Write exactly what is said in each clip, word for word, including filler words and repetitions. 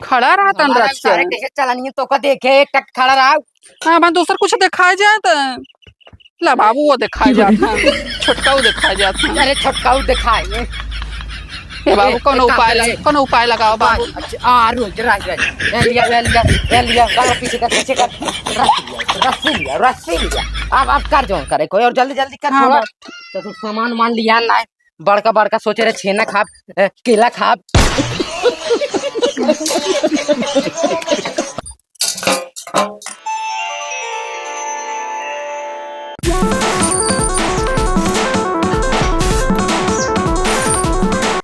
खड़ा रहा तन हमारा रच के। सारे कैसे चलनी है, तो का देखे, एक टक खड़ा रहा। हाँ, भाई, दूसर कुछ देखाए जाए तो। ला बाबू, वो देखाए जात है। छोटका वो देखाए जात है। अरे, छोटका वो देखाए। ए बाबू, एक, कौनो एक काम उपाय करे। लग-, कौनो उपाय लगाओ बाबू। अच्छा, आ, रुक, रुक, रुक। ए लिया, ए लिया, ए लिया। बाबू, पीछे कर, पीछे कर। रस्सी लिया, रस्सी लिया, रस्सी लिया। अब, अब कर जौन करे कोई, और जल्दी, जल्दी कर हाँ, थोड़ा। बाबू। तो तू सामान मान लिया ना। बड़का बड़का सोचे रहे छेना खाब, ए, केला खाब।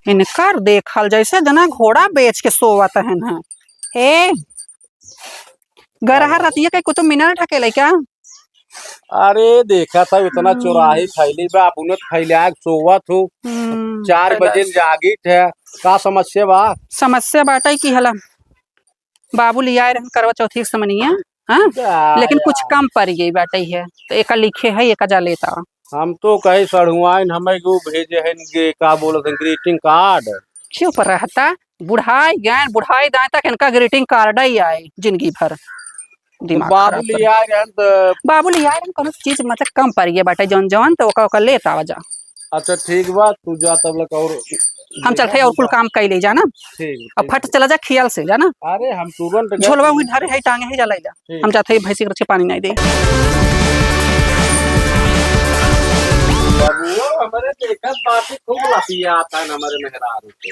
इनकर देखल जैसे जना घोड़ा बेच के सोवत हन। ए, गरहा रतिया के कुतुब मीनार ढकेले क्या? अरे, देखा था, इतना हम्म। चौराही फैली बा, अपने फैला के सोवत हो। हम्म। चार बजे जागित है, का समस्या बा? समस्या बाटे कि हला बाबू लियाए रहन करवा चौथी के समनिया, हाँ? जा लेकिन कुछ यार। कम पड़ गई बाटे है, तो एका लिखे है, एका जा लेता। हम तो कहे सढ़ुआइन हमें को भेजे हैं, ये का बोलत हैं, greeting card। चुप रहता, बुढ़ाई गए, बुढ़ाई दाएं तक इनका greeting card ही आए जिंदगी भर। तो दिमाग बाबू खराब कर। लिया गए तो बाबू लिया गए, कोनो चीज मतलब कम पड़ गया बाटे, जौन जौन तो ओका ओका लेत आवा जा। अच्छा ठीक बा, तू जा तब लग और हम चलते हैं और कुल काम कर ले जाना। ठीक, अब ठीक। फट चला जा, खियाल से जाना। अरे हम तुरंत गए। झोलवा वहीं धरे है, टांगे है, जा ले जा। ठीक। हम जाते हैं, भैंसी के रखे पानी नहीं दे। बबुआ, हमरे देखत बाटी खूब लतियात है हमरे मेहरारू के।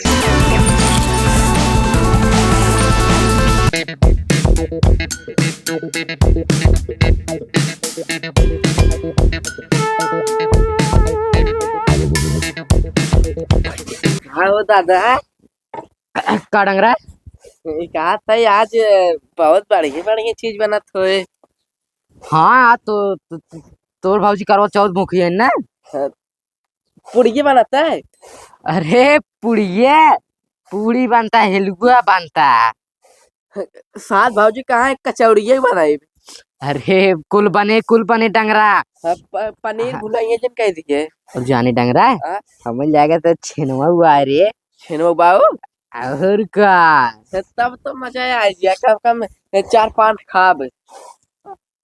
हाँ हो दादा। का डंगरा? ई का त आज बहुत बढ़िया बढ़िया चीज बनत होए। हाँ, तो, तो, तो तोर भौजी करवा चौथ भूखी है ना? हाँ, पुड़िये बनत है? अरे पुड़िये, पूड़ी बनता है, हलुआ बनता। साथ भौजी कहाँ है, कचौड़िये बनाई। अरे कुल बने, कुल बने डंगरा। हाँ, प-, पनीर हाँ। भुलाइए जन कह दिए। अब जाने डंगरा, हाँ? हमें लगा तो छेनवा हुआ है रे। छेनवा बाऊ? और का? तब तो मजा आ गया, कम कम चार पाँच खाब।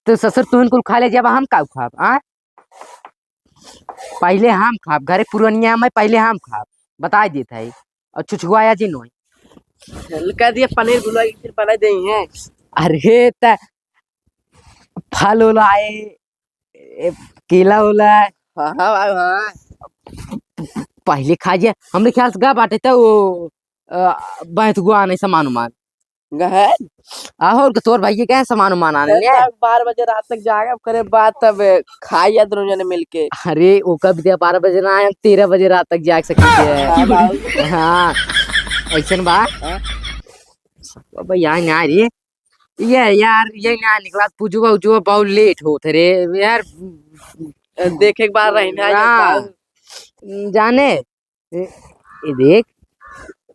तो ससुर तुहन कुल खा ले, जब हम का खाब, आ? पहिले हम खाब, घरे पुरनिया हम है, पहिले हम खाब, बताइ देत है। और छुछुआया जिन होई। चल, कह दिया पनीर भुलाई फिर बना देई हैं। अरे त फल उलाए, ए, केला उलाए। हाँ, हाँ, भाई, हाँ। पहिले खा जे, हमरे ख्याल से गा बाटे त वो, अ, बैत गुआ नहीं सामान उमान। गहन? आहो, और तोर भाई के कहे सामान उमान आने ले? तब बारह बजे रात तक जागब करे बात, तब खाई या दोनों जने मिलके। अरे, ओका भी दे, बारह बजे ना आए, हम तेरह बजे रात तक जाग सकी थे। हाँ, बाबू। हाँ, ऐसन बा। हाँ? अब यहाँ ना रे। ये यार, ये ना निकला, पुजुआ उजुआ बहुत लेट होत रे यार। देखे के बाद रही ना, ये हाँ। बात। जाने, ए, ए देख,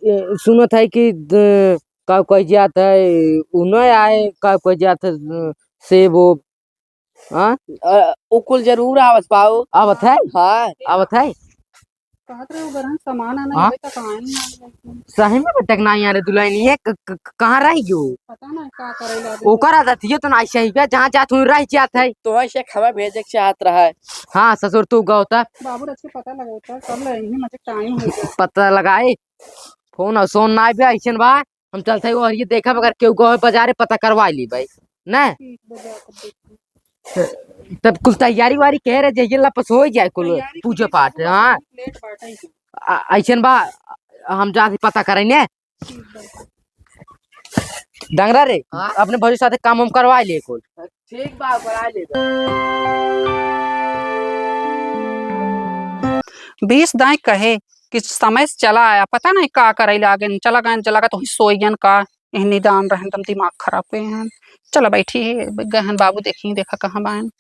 ए, सुनत है कि द-, का कह जात है, उ नहीं आए, का कह जात है, अ, सेब ओब, हाँ? अ, उ कुल जरूर आवत बाऊ। आवत है? हाँ। आवत है? कहत रहे, उधर हम सामान आना हाँ? है, तो कहाँ ही आ गए? सही में बेटा के नहीं आ रहे दुल्हन, ये क-, क-, क-, कहाँ रह गयो? पता ना का करे ला ओकर आदत ये तो ना सही बा, जहाँ जात हुई रह जात है। तो ऐसे खबर भेजे के चाहत रहा है। हाँ, ससुर तू गौता। बाबू रच के पता लगावता, कर ले, यही मजे टाइम हो गया। पता लगाए, फोन और सोन ना भी ऐसन बा, हम चलते हैं और ये देखब अगर केहू गए बाजारे पता करवा ली भाई, ना? ठीक बा, जा कर देखी। तब कुल तैयारी वारी कह रहे, जइये लपस हो जाए कुल तैयारी पूजा की पाठ, जरूरत हाँ। नहीं, लेट बाटे ही। आ, ऐसन बा, हम जाके पता करें ने। ठीक बा। डंगरा रे, हाँ? अपने भौजी साथे काम हम करवा लिए कुल। ठीक बा, करवा ले। बीस दाई कहे कि समय से चला आया, पता नहीं का करे लागे, चला गए, चला गए तो ही सोई गन का, एहन निदान रहन, तम दिमाग खराब हुए हैं। चला बैठी है, गहन बाबू देखी, देखा कहाँ बायन।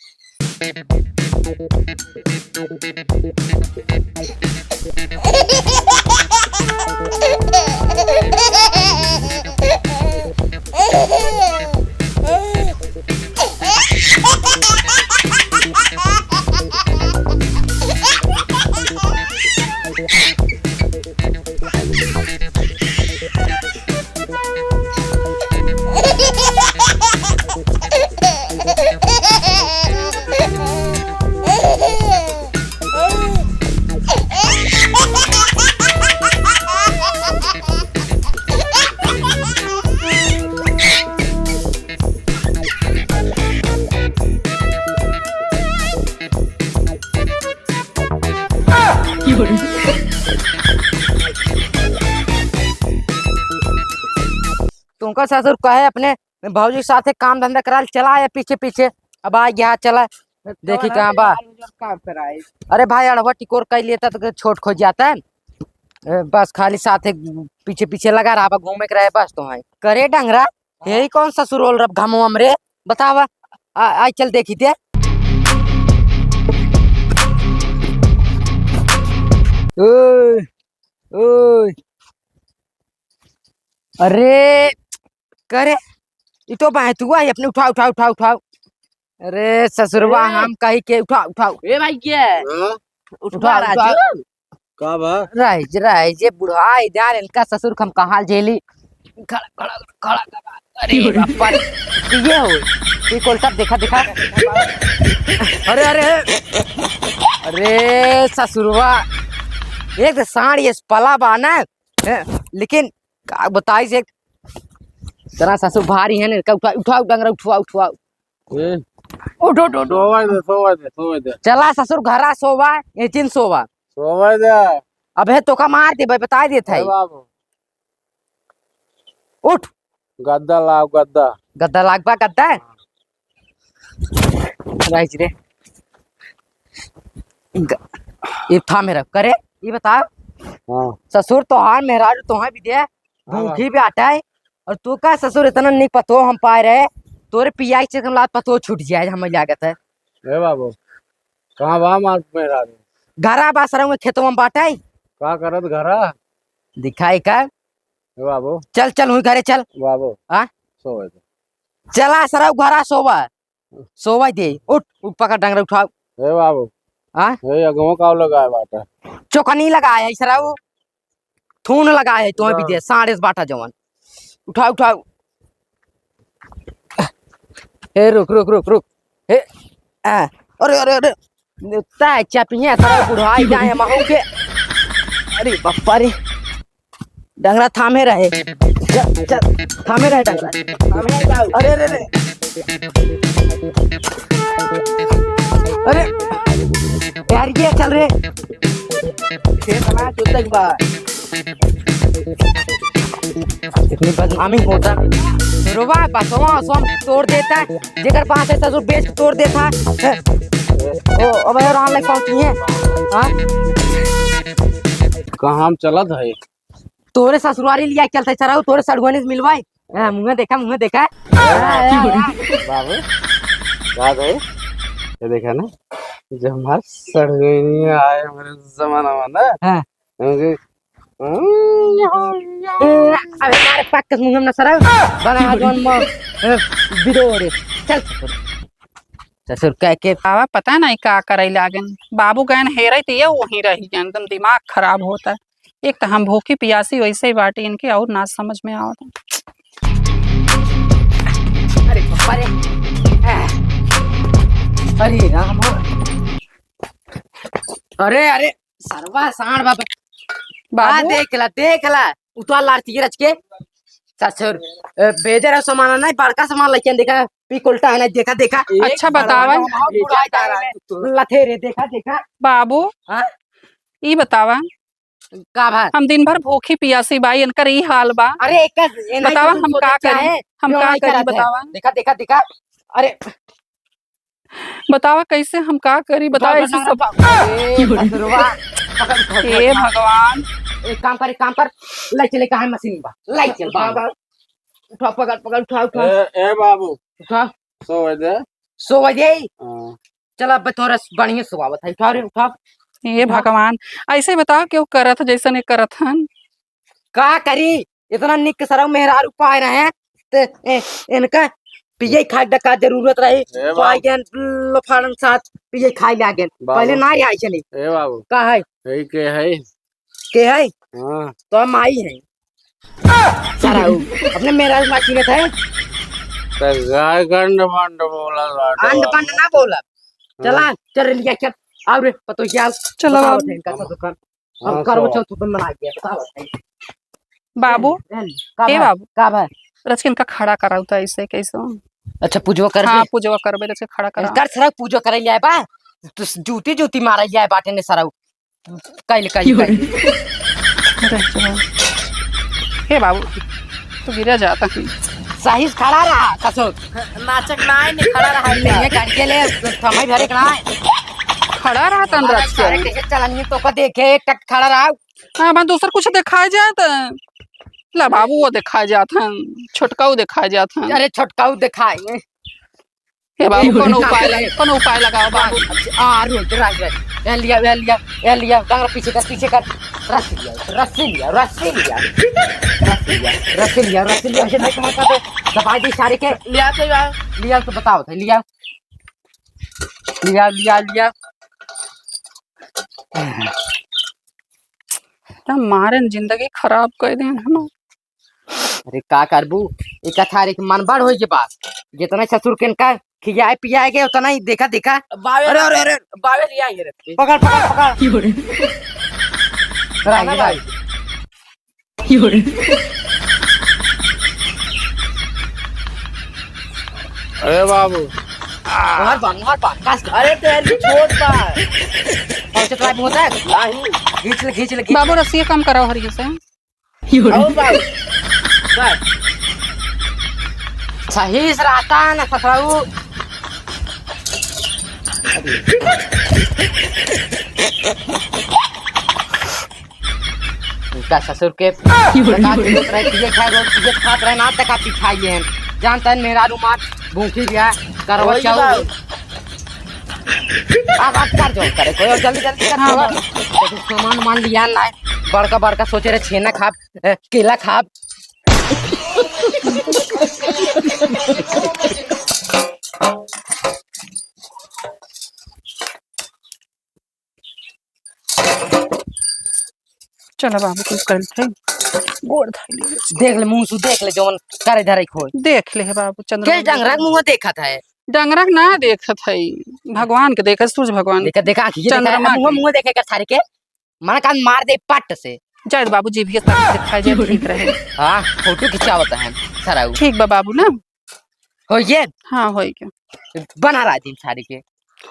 तुमका ससुर कहे अपने भौजी के साथे काम धंधा कराल चला है पीछे पीछे। अब आ गया, चला देखी कहाँ बा। अरे भाई, अड़वा टिकोर कइ लेता तो छोट खो जाता है। ए, बस खाली साथे पीछे पीछे लगा रहा बा, घूमे के रहे बस। तो है करे डंगरा, यही कौन ससुर होल रब घामो हमरे? बतावा। आ, आ चल देखी ते। ओए, ओए। अरे, करे, ई तो बाहें तू आई अपने, उठाओ, उठाओ, उठाओ, उठाओ। अरे ससुरवा, ए। हम कही के उठाओ, उठाओ। ए भाई के? हाँ? उठा उठाओ, राजू। उठाओ। का बा? रह जे, रह जे बुढ़ा, इधर इनका ससुर हम कहाँ झेली। खड़ा, खड़ा, खड़ा, खड़ा। अरे बाप रे, ये हो, ये कोलसा देखा, देखा। अरे, अरे, अरे ससुरवा, एक तो साँड़ ये पला बा ना, हैं, लेकिन का बताई से, तेरा ससुर भारी है ना, उठा, उठाओ डंगरा, उठवा, उठवा। ए, उठ, उठ, उठ। सोवे दे, सोवे दे, सोवे दे। चला ससुर घरा सोवा, ये चिन सोवा। सोवे दे। अबे तोका मार देबे, बताई देत है। ए बाबू। उठ। गद्दा लाओ, गद्दा। गद्दा लाग बा, गद्दा? राइज रे। ग-, ये थामे रख। करे, ये बताओ। हाँ। ससुर तोहार मेहरारू तोहार भी दे, हाँ। भूखी भी आटा है, और तू का ससुर इतना निक पतो हम पाए रहे, तोरे पिया के चक्कर में लात पतो छूट जाए, हमें लागत है। ए बाबू, कहाँ बा हमार मेहरारू? घरा बा सरऊ में खेतवा में बाटे। का करत घरा? दिखाई का? ए बाबू। चल, चल, हुई घरे चल। बाबू। हाँ? सोवे दे। चला सरऊ घरा सोवा। सोवा दे। उठ, उठ पकड़ डंगरा उठाओ। ए बाबू। हाँ? ए अगवा का लगाए बाटे? चोकनी लगाए है सरऊ। थून लगाए है, तुम्हें भी हाँ। दे, साढ़े से बाटा जवन। उठाओ, उठाओ। ए, रुक, रुक, रुक, रुक। ए, आ, अरे, अरे, अरे। ताय चापिया, सारा बुढ़ाई जाए, हम आहू के। अरे, बप्पा रे। डंगरा थामे रहे। चल, चल, थामे रहे डंगरा। थामे जाओ। अरे, अरे, अरे। अरे, यार, ये चल रे। ये समाज उतक बा। इतनी बदनामी होता। रोवा, बसवा, बसवा तोड़ देता। जेकर बाँस है, ससुर बेच के तोड़ देता। ओ, अब यार, online पहुँची है। हाँ? कहाँ हम चलत है? तोरे ससुरारी लिया चलते सरऊ, तोरे सड़ुआनी से मिलवाई। हाँ, मुँह देखा, मुँह देखा। बाबू, का भाई? ये देखा ना, जब हमार सड़ुआनी आए हमारे जमाना में ना, हाँ। उनके, अबे मारे पाक के मुँह में ना सरऊ, बना जौन म-, ए, बिदोरे। चल ससुर। ससुर कह के आवा, पता नहीं का करे लागेन। बाबू गएन हेरे त ये वहीं रही गएन, एकदम दिमाग खराब होता है। एक तो हम भूखी पियासी वैसे ही बाटी, इनके और ना समझ में आवत। अरे बाबा रे। अरे राम। अरे, अरे, सरवा साँड़ बाबा। बाबू। आ, देख ला, देख ला। उतार लार तीर रच के। ससुर, ए, भेजे रहो सामान नहीं, बड़का सामान लेके देखा, पी कोल्टा है ना, देखा, देखा। अच्छा, बतावा। एक बड़ा हम बुढ़ा जाए में लथे रे, देखा, देखा। बाबू, हाँ? ई बतावा। का भा? हम दिन भर भूखी पियासी बाई, इनकर ई हाल बा। अरे, एक, ए, नहीं बतावा, तो हम का करी? हम का करी, बतावा? देखा, देखा, देखा। अरे, बतावा कैसे हम का करी, बतावा। बाबा, ऐसे ना, सब बाबा। ए, ससुरवा, पकड़, उठा, उठा, ए उठा। भगवान। एक काम कर, एक काम कर, ले चले, कहाँ मशीन बा, ले चल, बाबा। उठा, पकड़, पकड़, उठा, उठा। ए, ए बाबू। उठा। सो बजे। सो बजे? हाँ। चल, अब तोरा बढ़िया सुआवत है, उठा रे, उठा। ए उठा। भगवान, ऐसे बताओ, क्यों करत जैसन ये करत हन? का करी, इतना निक सरऊ मेहरारू पाए रहे, ते, ए, इनका पिए खाए का जरूरत रही, ए बाबू। पाए गए लफाड़न साथ पिए खाए लागे। बाबू। पहले ना आई चली। ए बाबू। का है? यही के है? के है? हाँ। तो हम आई हैं। सरऊ, अपने मेहरारू माँ चिन्हत है? तो गाय गंड बंड बोला बाटे अंड बाबू। बंड ना बोला। चला, हाँ। चल लिया, चल। आओ रे, पतो क्या? चलो बताओ बाबू। इनका सब दुकान। हम हाँ, करवा तो। चौथ ओपन बना के बताओ। बाबू, ए, का ए भाई? बाबू। का भाई? रच के इनका खड़ा कराऊ त ऐसे कैसे? अच्छा, पूजवा कर हाँ, दे। पूजवा करबे, रच के खड़ा करा। कर सरऊ पूजा करे लिया बा। तू जूती, जूती मारा लिया बाटे ने सरऊ। कइल, कइल, कइल। हे बाबू। गिरा जाता है। सही से खड़ा रहा, ससुर। नाचक ना है, नहीं खड़ा रहा है। नहीं, ये करके ले, समय भरे के ना है। खड़ा रहा तन हमारा रख के। सारे कैसे चलनी तो को देखे, एक टक खड़ा रहा। हाँ, भाई, दूसर कुछ दिखाए जाए तो। ला बाबू, वो दिखाए जात हन, छोटकाऊ दिखाए जात हन। अरे, छोटकाऊ दिखाए। हे बाबू, कोनो उपाय लग-, कोनो उपाय लगाओ बाबू। अच्छा, आ, रुक, रुक, रुक। ए लिया, ए लिया, ए लिया, डंगर पीछे कर, पीछे कर। रस्सी लिया, रस्सी लिया, रस्सी लिया। रस्सी लिया, रस्सी लिया, रस्सी लिया, ऐसे नहीं समझता तो दबाई दी सारे के। लिया तो यार। लिया तो बताओ, लिया। लिया, लिया, लिया। त मारे न जिंदगी खराब कर देन है ना। अरे का करबू, एक थारे के मन बड़ होई के बा, जितना ससुर के इनका खियाए पियाए के उतना ही देखा देखा। बावे अरे, अरे, अरे। बावे लिया ये रख के। पकड़, पकड़, पकड़। क्यों रे? राई, क्यों रे? राई। क्यों रे? अरे बाबू। मार बांध, मार बांध, कास कर। अरे तेरी छोट बा। पहुंचे तो होता है। नहीं। खींच ले, खींच ले, खींच। बाबू रस्सी कम कराओ हरिये से। और बाबू। बस। सही से रहता है ना ससुराऊ। उनका ससुर के प्रकार के रहे, पिए खाए, रोज पिए खात रहे, ना तक आप खाई लेन। जानता है मेरा रुमाल भूखी गया, करवा वही चौथ। बात। अब, अब कर जो करे, कोई और जल्दी, जल्दी कर हाँ, दो। बाबू। तो सामान मान लिया ना, बड़का, बड़का सोचे रहे, छेना खाब, ए, केला खाब। चलो बाबू, कुछ कर थे, गोड़ धर लिए। देख ले, मुंह सु देख ले, जौन करे धरे खोए। देख ले हे बाबू, चंद्रमा के डंगरा के मुंह देखत है? डंगरा के ना देखत है, भगवान के देखत, सूरज भगवान देखा, के। देखा, आँखी देखा, चंद्रमा मुंह, के। मुंह देखे कर थारे के। मन का मार दे पट से। जाए दे बाबू, जीभिए तक दिखाई जाए, ठीक रहे। हाँ, फोटो खिंचावत है सराऊ। ठीक बा बाबू ना। हो ये? हाँ, हो गया। बना रहा दिन सारी के।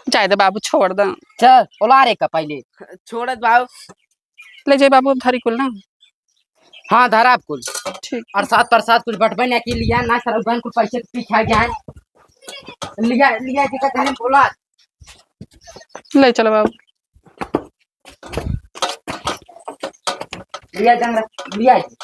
जाए दे बाबू, छोड़ दे। चल, ओला रे का पहले। छोड़त बाबू। ले जाए बाबू, अब धरी कुल ना। हाँ, धरा आप कुल। ठीक। और साथ पर साथ कुछ बटबे ना की लिया ना, सराऊ बहन कुछ पैसे पीछा जाए। लिया, लिया जी का कहीं बोला। ले चलो बाबू। लिया जंगरा, लिया जी।